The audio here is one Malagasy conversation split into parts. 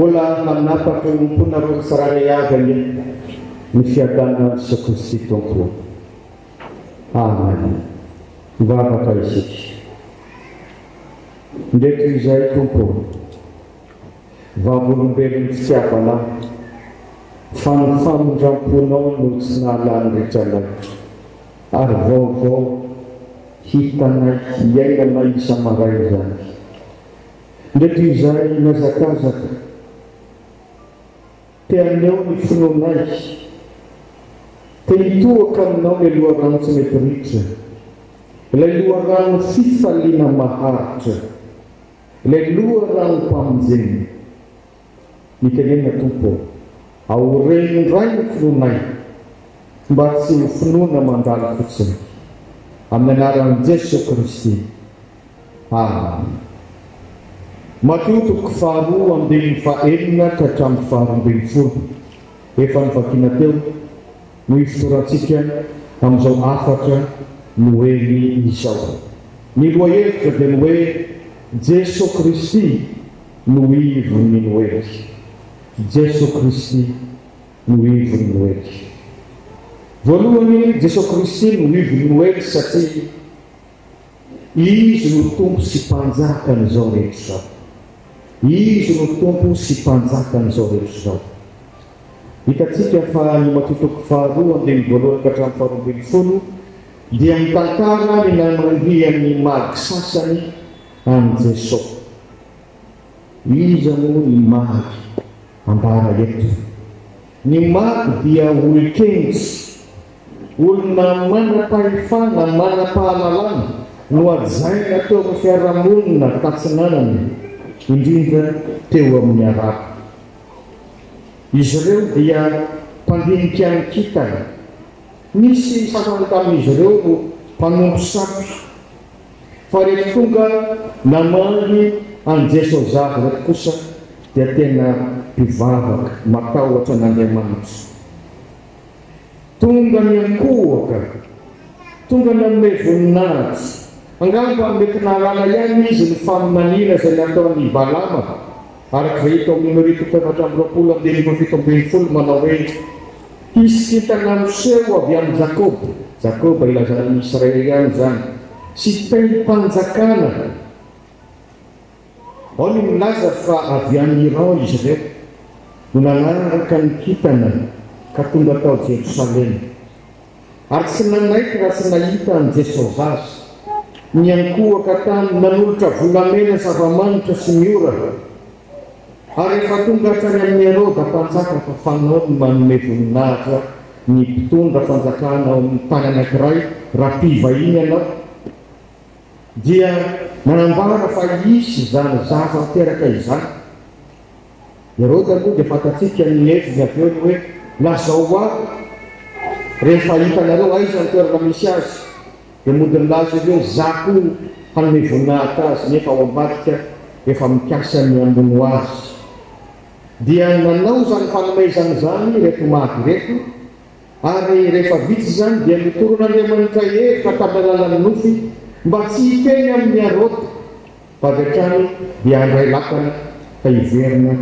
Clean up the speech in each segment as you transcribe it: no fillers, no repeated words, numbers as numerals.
Mbola hanapaka ny mponareo tsirairay avy anie ny fiadanan'i Jesoa Kristy Tompo. Amen. Mivavaka isika. Ndreto izay Tompo ô. Vavolombelon'ny fitiavanao, fa ny famindram-ponao no tsy nahalany ritra anay, ary vaovao hitanay iainanay isa-maraina izany. Ndreto izahay mihazakazaka te haneho ny finoanay, te hitohaka aminao ilay loharano tsy mety ritra, ilay loharano fifaliana maharitra, ilay loharanom-pamonjena. Mitenena Tompo ô, aoreno indray ny finoanay mba tsy ho finoana mandalo fotsiny. Amin'ny anaran'i Jesoa Kristy. Amen. Matio toko faharoa andininy fahenina ka hatramin'ny faharoambinifolo, efa novakiana teo, no ifotorantsika amin'izao hafatra Noely izao. Ny lohahevitra dia ny hoe Jesoa Kristy no ivon'ny Noely. Jesoa Kristy no ivon'ny Noely. Voalohany, Jesoa Kristy no ivon'ny Noely satria Izy no Tompo sy Mpanjakan'izao rehetra izao. Izy no Tompo sy Mpanjakan'izao rehetra izao. Hitantsika fa ny Matio toko faharoa andininy voalohany ka hatramin'ny faharoa ambinifolo dia mitantara ny namangian'ny magy sasany an'i Jesoa. Iza moa ny magy ambara eto? Ny magy dia olon-kendry, olona manam-pahefana, manam-pahalalana, nohajaina teo amin'ny fiarahamonina tatsinanana, indrindra teo amin'ny Arabo. Izy ireo dia mpandinika ny kintana. Nisy sasany tamin'izy ireo no mpanompo sampy. Fa rehefa tonga namangy an'i Jeso zaza ireto kosa dia tena mpivavaka matahotra an'Andriamanitra. Tonga niankohoka, tonga nanome voninahitra. Angamba mety nahalala ihany izy ny faminaniana izay nataon'i Balama, araka izay hita ao amin'ny Nomery toko 24 andininy 17 manao hoe, Hisy kintana miseho avy amin'i Jakoba, Jakoba ilazana ny Israely ihany izany, sy tehim-panjakana. Ao ny milaza fa avy any Iran izy ireo no nanaraka ny kintana ka tonga tao Jerosalema. Ary tsy nanaiky raha tsy nahita an'i Jesoa zaza. Niankohoka taminy, nanolotra volamena, zava-manitra sy miora. Ary rehefa tonga hatrany amin'i Heroda mpanjaka fa fanao ny manome voninahitra ny mpitondra fanjakana ao amin'ny tany anankiray raha mpivahiny ianao, dia nanambara fa hisy izany zaza teraka izany. Heroda moa dia fantatsika ny heviny avy eo ny hoe, lazao ho ahy rehefa hitanareo aiza ny toerana misy azy. Dia mody nilaza izy hoe, za koa hanome voninahitra azy, nefa ao ambadika efa mikasa ny hamono azy. Dia nanao izany fanomezana izany ireto magy ireto, ary rehefa vita izany dia notoron'Andriamanitra hevitra tamin'ny alalan'ny nofy mba tsy hiteny amin'i Heroda, fa avy hatrany dia handray lakana ka hiverina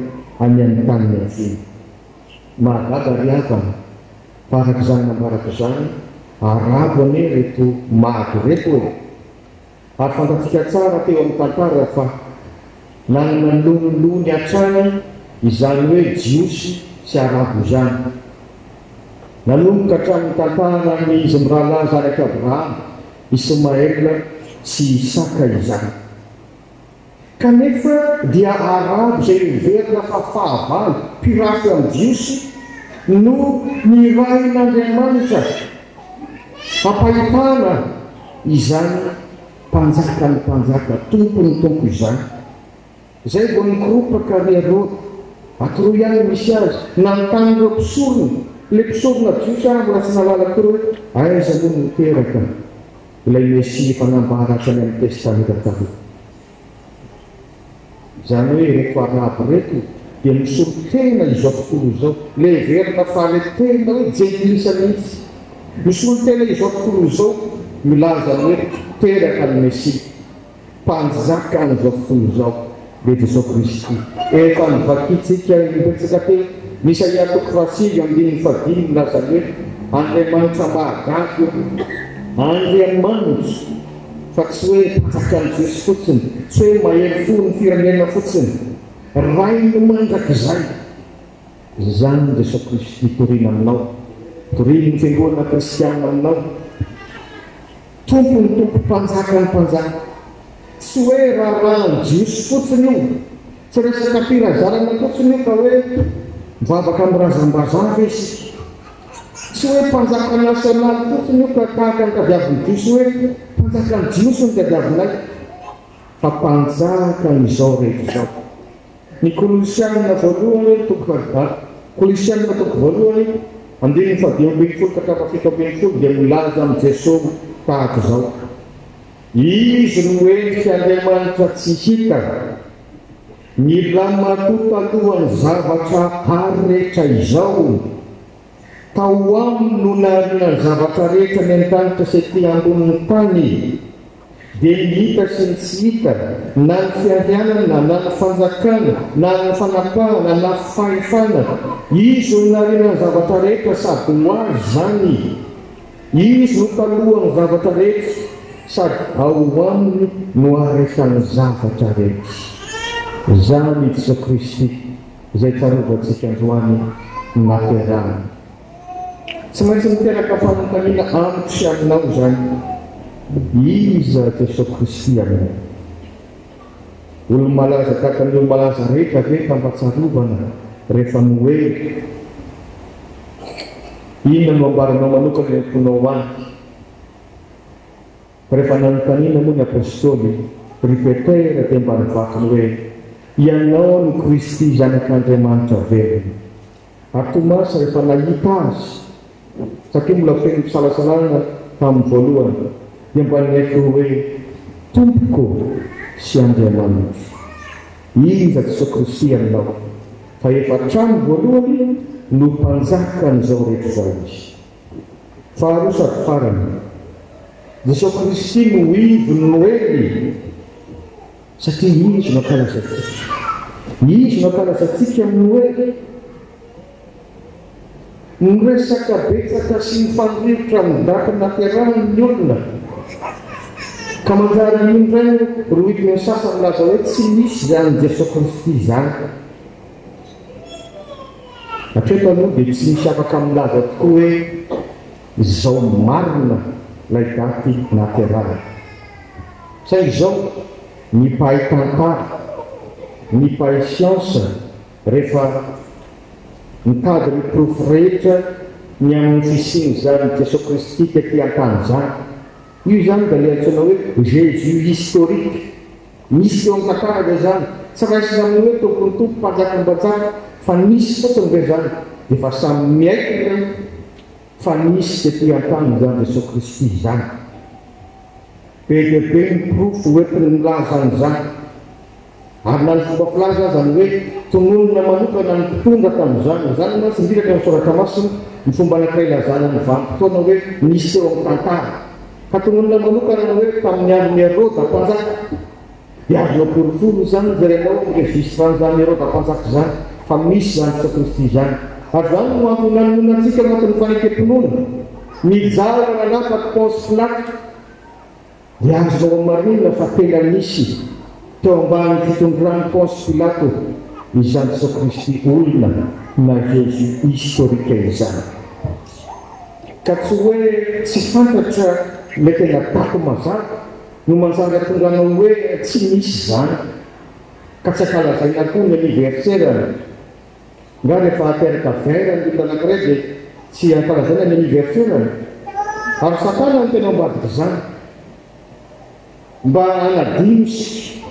any amin'ny tany niaviany. Mahagaga ry havana fa araka izany nambarako izany, Arabo anie ireto magy ireto e! Ary fantatsika tsara teo amin'ny tantara fa nanana lonilony hatrany izany hoe Jiosy sy Arabo izany. Nanomboka hatramin'ny tantaran'izy mirahalahy zanak'i Abrahama, Ismaël sy Isaka izany. Kanefa dia Arabo izay heverina fa fahavalo, mpirafy amin'ny Jiosy, no nirahin'Andriamanitra hampahitana izany Mpanjakan'ny mpanjaka, Tompon'ny tompo izany. Izay vao nikoropaka ry Heroda, atoroy ihany ny misy azy, nanontany ireo mpisorona, ilay mpisorona Jiosy ary mbola tsy nahalala akory hoe aiza moa no niteraka. Ilay Mesia efa nambara hatrany amin'ny Testamenta Taloha. Izany hoe ireto Arabo ireto dia misolo tena izao tontolo izao. Ilay heverina fa ilay tena hoe jentilisa mihitsy. Misolo tena izao tontolo izao milaza ny hoe teraka ny Mesia. Mpanjaka an'izao tontolo izao. Dia Jesoa Kristy. Efa novakintsika imbetsaka teo ny Isaia toko fahasivy andininy fahadimy milaza ny hoe, Andriamanitra mahagaga io. Andriamanitra, fa tsy hoe mpanjakan'ny Jiosy fotsiny, tsy hoe mahery fo ny firenena fotsiny. Rainy mandrakizay. Izany Jesoa Kristy torina aminao, torian'ny Fiangonana Kristianina aminao. Tompon'ny tompo mpanjakan'ny mpanjaka. Tsy hoe raharahan'ny Jiosy fotsiny io, tsy resaka firazanana fotsiny io ka hoe mivavaka amin'ny razam-bazaha ve isika. Tsy hoe mpanjaka nasionaly fotsiny io ka tahaka ny tadiavin'ny Jiosy hoe mpanjakan'ny Jiosy no tadiavinay, fa mpanjakan'izao rehetra izao. Ny Kolosiana voalohany toko fahavalo. Kolosiana toko voalohany, andininy fahadimy ambin'ny folo ka hatramin'ny fahafito ambin'ny folo dia milaza amin'i Jesoa tahaka izao, Izy no endrik'Andriamanitra tsy hita, ny lamatoa talohan'ny zavatra ary rehetra izao. Tao Aminy no nahariana ny zavatra rehetra any an-danitra sy ety ambonin'ny tany. Dia ny hita sy ny tsy hita, na ny fiandrianana, na ny fanjakana, na ny fanapahana, na fahefana. Izy no nahariana ny zavatra rehetra sady ho Azy izany. Izy no talohan'ny zavatra rehetra sady ao Aminy no aharesan'ny zavatra rehetra. Izany i Jesoa Kristy izay tsarovantsika androany no naterahany. Tsy maintsy miteraka fanontaniana amiko sy aminao izany, Iza Jesoa Kristy aminao? Olo-malaza tahaka ny olo-malaza rehetra ve ka mba tsarovana rehefa Noely? Inona no ambaranao manokana eo am-ponao any? Fa rehefa nanontaniana moa ny Apostoly, ry Petera dia mba nivaky ny hoe, Ianao no Kristy Zanak'Andriamanitra velona. Ary Tomasy rehefa nahita Azy, satria mbola feno fisalasalana tamin'ny voalohany, dia mba niaiky hoe, Tompoko sy Andriamanitro. Iza Jesoa Kristy aminao, fa efa hatramin'ny voalohany no Mpanjakan'izao rehetra izao Izy. Faharoa sady farany, Jesoa Kristy no ivon'ny Noely. Satria Izy no ankalazaintsika. Izy no ankalazaintsika amin'ny hoe miresaka betsaka sy mifandrirotra amin'ny daty naterahany ny olona. Ka manjary io indray no rohitin'ny sasany milaza hoe tsy misy izany Jesoa Kristy izany. Hatreto aloha dia tsy misy afaka milaza tokoa hoe izao marina ilay daty naterahany. Saingy izao, ny mpahay tantara, ny mpahay siansa rehefa mitady ny porofo rehetra ny amin'ny fisian'izany Jesoa Kristy tety an-tany izany, io izany dia ilay antsoina hoe Jésus historique. Nisy teo amin'ny tantara ve izany? Tsy raisina amin'ny hoe Tompon'ny tompo, Mpanjakan'ny mpanjaka, fa nisy fotsiny ve izany? Dia efa samy miaiky ireo fa nisy tety an-tany izany Jesoa Kristy izany. Be dia be ny porofo hoentiny milaza an'izany. Ary na ny fomba filaza aza ny hoe tononina manokana ny mpitondra tamin'izany. Izany mantsy indrindra ny Soratra Masina, ny fomba anankiray ilazana ny vanim-potoana hoe nisy teo amin'ny tantara. Ka tononina manokana ny hoe tamin'ny andron'i Heroda mpanjaka. Dia azonao porofoina izany jerenao amin'ny registre an'izany Heroda mpanjaka izany fa misy izany Jesoa Kristy izany. Ary izany no antony nanonona antsika anatin'ny fanekem-pinoana. Nijaly nanapaka Ponce Pilato. Dia azonao hamarinina fa tena nisy teo ambany fitondran'i Ponce Pilato izany Jesoa Kristy olona na Jésus historique izany. Ka tsy hoe tsy fantatra ilay tena daty mazava no manjary hahatonga anao hoe tsy misy izany. Ka tsy ankalazaina koa ny anniversaire-ny. Nga rehefa teraka verre ny olona anankiray dia tsy ankalazaina ny anniversaire-ny? Ary satana no tena ambadik'izany. Mba hanadino isika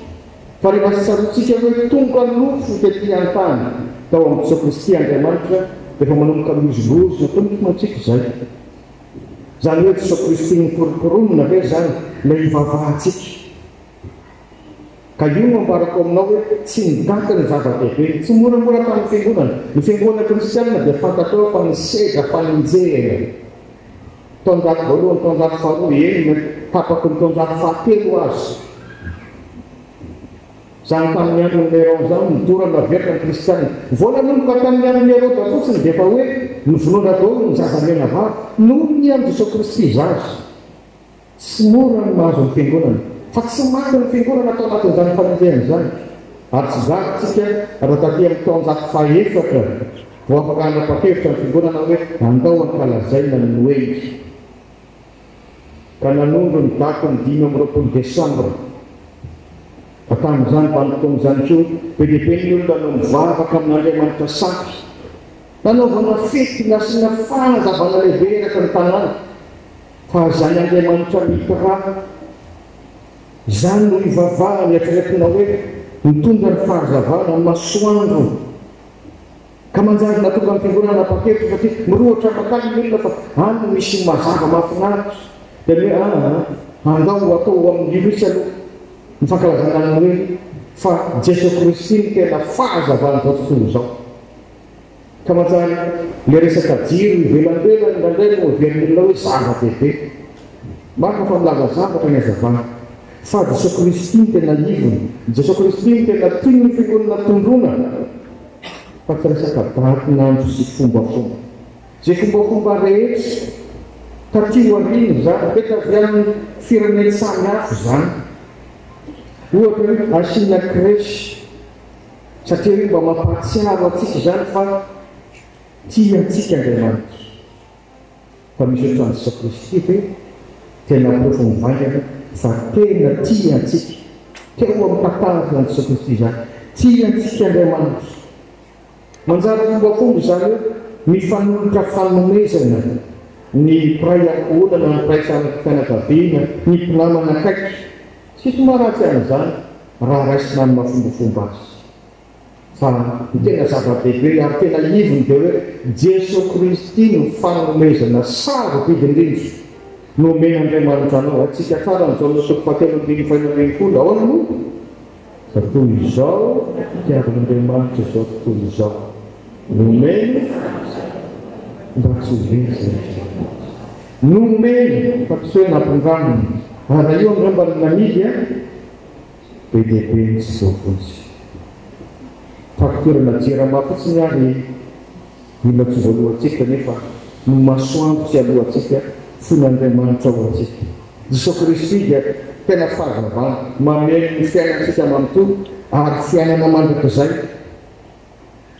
fa rehefa tsy tsaroantsika hoe tonga nofo tety an-tany tao amin'i Jesoa Kristy Andriamanitra dia efa manomboka mihozongozona koa ny finoantsika izay. Izany hoe Jesoa Kristy noforomporonina ve izany ilay ivavahantsika? Ka io no ambarako aminao hoe tsy ny daty no zava-dehibe. Tsy moramora tamin'ny fiangonana. Ny fiangonana kristianina dia fantatrao fa nisedra fanenjehana. Taonjato voalohany, taonjato faharoa, eny na tapaky ny taonjato fahatelo aza. Izany tamin'ny andron'i Néron izany, nodorana velona ny kristiana. Vao nanomboka tamin'ny andron'i Heroda fotsiny dia efa hoe novonoina daholo ny zaza menavava noho ny amin'i Jesoa Kristy zaza. Tsy mora ny mahazo ny fiangonana. Fa tsy maty ny fiangonana tao anatin'izany fanenjehana izany. Ary tsy gaga isika raha taty amin'ny taonjato fahefatra vao afaka hanapa-kevitra ny fiangonana hoe andao hankalazaina ny Noely. Ka nanondro ny datin'ny 25 desambra. Fa tamin'izany vanim-potoana izany koa, be dia be ny olona no mivavaka amin'andriamanitra sampy. Nanaovana fety nasiana fanazavana lehibe eraky ny tanàna. Fa izany Andriamanitra Mitra izany no ivavahana, eritreretina hoe mitondra ny fahazavana, ny masoandro. Ka manjary nahatonga ny fiangonana hanapa-kevitra satria mirohotra mankany ny olona fa any no misy ny mazava mahafinaritra. Dia ny hoe aa, andao ho atao ao amin'ny Lilus aloha ny fankalazana ny Noely fa Jesoa Kristy no tena fahazavan'izao tontolo izao. Ka manjary ilay resaka jiro ivelambelany indraindray no heverin'ny olona hoe zava-dehibe. Marina fa milaza zavatra ny hazavana. Fa Jesoa Kristy no tena ivony. Jesoa Kristy no tena tian'ny fiangonana tondroina fa tsy resaka datin'andro sy fombafomba. Izay fombafomba rehetra taty aoriana izany, mety avy amin'ny firenen-tsamy hafa izany. Ohatra hoe asiana crèche. Satria hoe mba mampahatsiaro antsika izany fa tia antsika Andriamanitra. Fa misy ohatran'i Jesoa Kristy ve tena porofo mivaingana fa tena tia antsika? Teo amin'ny tantara izany Jesoa Kristy izany. Tia antsika Andriamanitra. Manjary fombafomba izany hoe mifanolotra fanomezana ny mpiray ankohonana, ny mpiray fianakaviana, ny mpinamana akaiky. Tsisy maharatsy an'izany raha raisina amin'ny maha fombafomba azy. Fa ny tena zava-dehibe ary tena ivony dia hoe Jesoa Kristy no fanomezana sarobidy indrindra nomen'Andriamanitra anao. Haintsika tsara ny Jaona toko fahatelo andininy faheno ambinifolo. Ahoana moa? Fa toy izao fitiavan'Andriamanitra izao tontolo izao, nomeny mba tsy ho very izay rehetra manana Azy. Nomeny fa tsy hoe nampindraminy. Ary raha io angamba no namidy an, be dia be ny tsy voavonjy. Facture-na Jirama fotsiny ary mbola tsy voaloantsika nefa ny masoandro tsy aloantsika fony Andriamanitra ho antsika. Jesoa Kristy dia tena fahazavana mameno ny fiainantsika manontolo ary fiainana mandrakizay.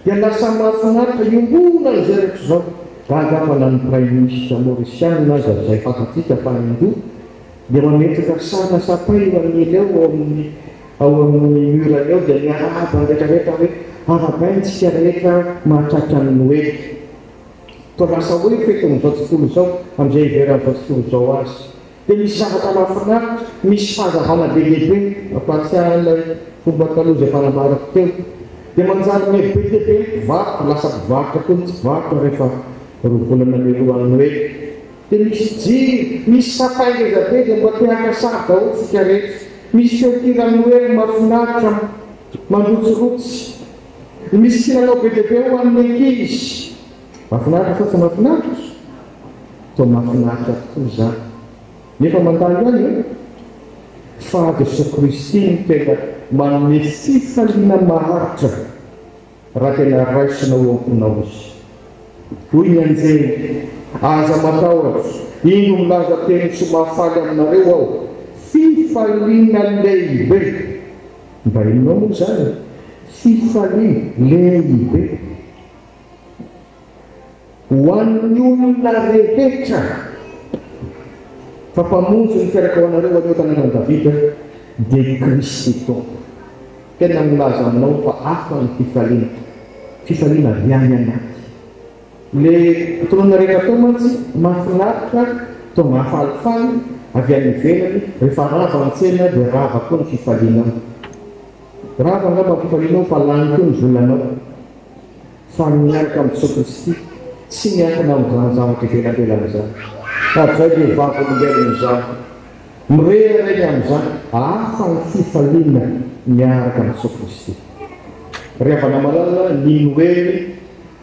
Dia lasa mahafinaritra iombonana izay rehetra izao. Gaga aho fa na ny Praiminisitra Maorisianina aza izay fantatsika fa Hindu dia mametraka sarina sapin eo amin'ny eny eo ao amin'ny ao amin'ny mur-ny ao dia miarahaba ny rehetra rehetra hoe arahabaina isika rehetra mahatratra ny Noely. Toa lasa hoe fetin'izao tontolo izao amin'izay heveran'izao tontolo izao azy. Dia misy zavatra mahafinaritra, misy fahazavana be dia be, mampahatsiahy an'ilay fomba taloha izay efa nambarako teo. Dia manjary miha be dia be ny mpivarotra, lasa mpivarotra koa ny tsy mpivarotra rehefa roa volana mialohan'ny Noely. Dia misy jiro, misy sapin ngeza be izay mba te haka sary daholo isika rehetra. Misy feon-kiran'ny Noely mahafinaritra mandrotsirotsy. Misy kilalao be dia be ho an'ny ankizy. Mahafinaritra sa tsy mahafinaritra? Toa mahafinaritra tokoa izany. Nefa mandalo ihany e! Fa Jesoa Kristy no tena manome fifaliana maharitra raha tena raisinao ao am-ponao Izy. Hoy ny anjely, Aza matahotra, indro milaza teny soa mahafaly aminareo Aho, fifaliana lehibe. Mba inona moa izany e? Fifaliana lehibe. Ho an'ny olona rehetra. Fa Mpamonjy niteraka ho anareo anio an-tanànan'i Davida, dia i Kristy Tompo. Tena milaza aminao fa hafa ny fifaliana. Fifaliana avy any anaty. Le tononina rehetra atao mantsy mahafinaritra, toa mahafalifaly avy any ivelany, rehefa rava ny tsena dia rava koa ny fifalianao. Rava angamba ny fifalianao fa lany koa ny volanao. Fa ny miaraka amin'i Jesoa Kristy tsy miankina amin'izany zavatra ivelambelany izany. Ary izay dia vavolombelon'izany. Mirehareha ny amin'izany. Hafa ny fifaliana miaraka amin'i Jesoa Kristy. Ry havana malala, ny Noely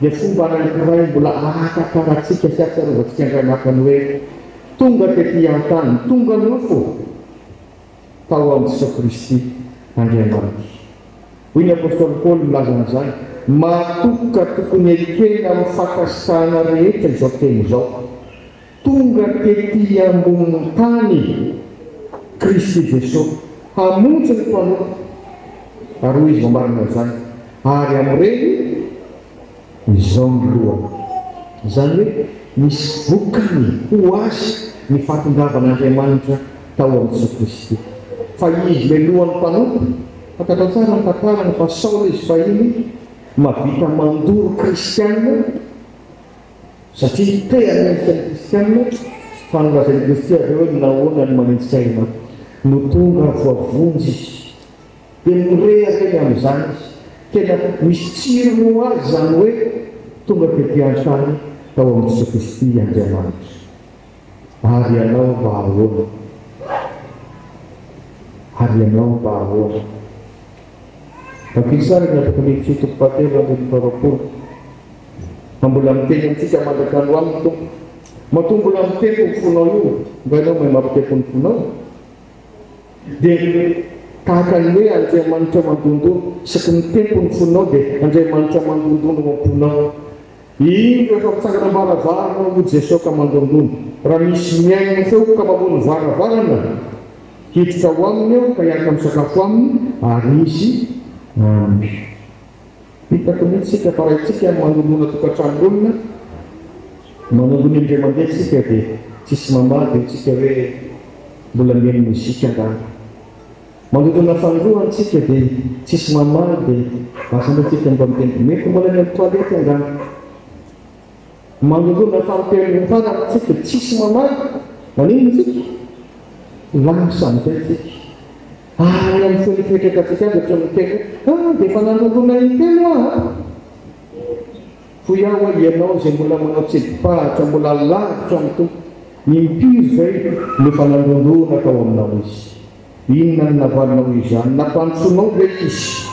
dia fomba anankiray mbola ahatakarantsika sy ahatsiarovantsika Andriamanitra ny hoe tonga tety an-tany, tonga nofo tao amin'i Jesoa Kristy Andriamanitra. Hoy ny apostoly Paoly milaza an'izany, Mahatoky ka tokony ekena amin'ny fankasitrahana rehetra izao teny izao, Tonga tetỳ ambonin'ny tany Kristy Jesoa hamonjy ny mpanota. Ary hoy izy mamarana an'izany, Ary amin'ireny izao ny lohany. Izany hoe misy vokany ho azy ny fahatongavan'Andriamanitra tao amin'i Jesoa Kristy. Fa izy ilay lohan'ny mpanota, fantatrao tsara ny tantarany fa Saoly izy fahiny mahavita mandoro kristiana, Satria te hanenjika ny kristiana, fa nolazain'i Kristy avy eo hoe nahoana no manenjika ahy ianao? No tonga voavonjy izy. Dia mirehareha amin'izany izy. Tena misy tsirony ho azy izany hoe tonga tety an-tany tao amin'i Jesoa Kristy Andriamanitra. Ary ianao mba ahoana? Ary ianao mba ahoana? Vakio tsara ny Apokalypsy toko fahatelo andininy faharoapolo. Fa mbola miteny amintsika mandraka androany ny Tompo. Matoa mbola mitempo ny fonao io, nga ianao mahay mampitempo ny fonao? Dia tahaka ny hoe Andriamanitra mandondona, isaky ny mitempo ny fonao dia Andriamanitra mandondona ao am-ponao. Indro efa mitsangana am-baravarana aho hoy Jesoa ka mandondona. Raha misy mihaino ny feoko ka mamoha ny varavarana, hiditra ao aminy aho ka hiaraka misakafo aminy ary izy amiko. Hitako mihitsy isika fa raha itsika mandondona tokantranon'olona, manondona indray mandeha isika dia tsisy mamaly dia hoy tsika hoe mbola mihaino mozika angamba. Mandondona fanindroany tsika dia tsisy mamaly dia lasa indray tsika mba miteny mety mbola any amin'ny toilette angamba. Mandondona fanintelony farany tsika tsisy mamaly, maninona tsika? Lasa amin'izay tsika. Ary amin'ny fony fipetrakantsika azy ohatran'ny miteny hoe, ah, dia efa nanondrona intelo aho an! Hoy aho hoe, ianao izay mbola manao tsidi-pahatra, mbola lavitra amin'ny Tompo, impiry izay no efa nandondona tao aminao Izy? Inona no navalinao izany? Nampandrosoanao ve Izy?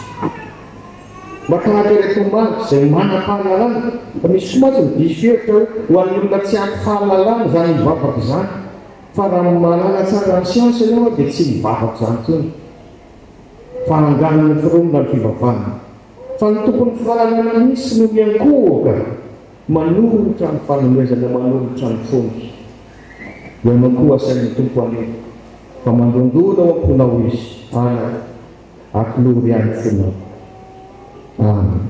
Mba tahaka ireto omaly, izay manam-pahalalana, fa misy koa mantsy ny diso hevitra hoe, ho an'ny olona tsy ampy fahalalana izany mivavaka izany. Fa raha mahalala tsara ny siansa ianao dia tsy mivavaka izany intsony fa angano noforonina ny fivavahana. Fa ny tompon'ny fahalalana mihitsy no miankohoka manolotra ny fanomezana manolotra ny fony. Ianao koa asain'ny Tompo anio fa mandondona ao am-ponao Izy, anaka, atolory ahy ny fonao. Amen.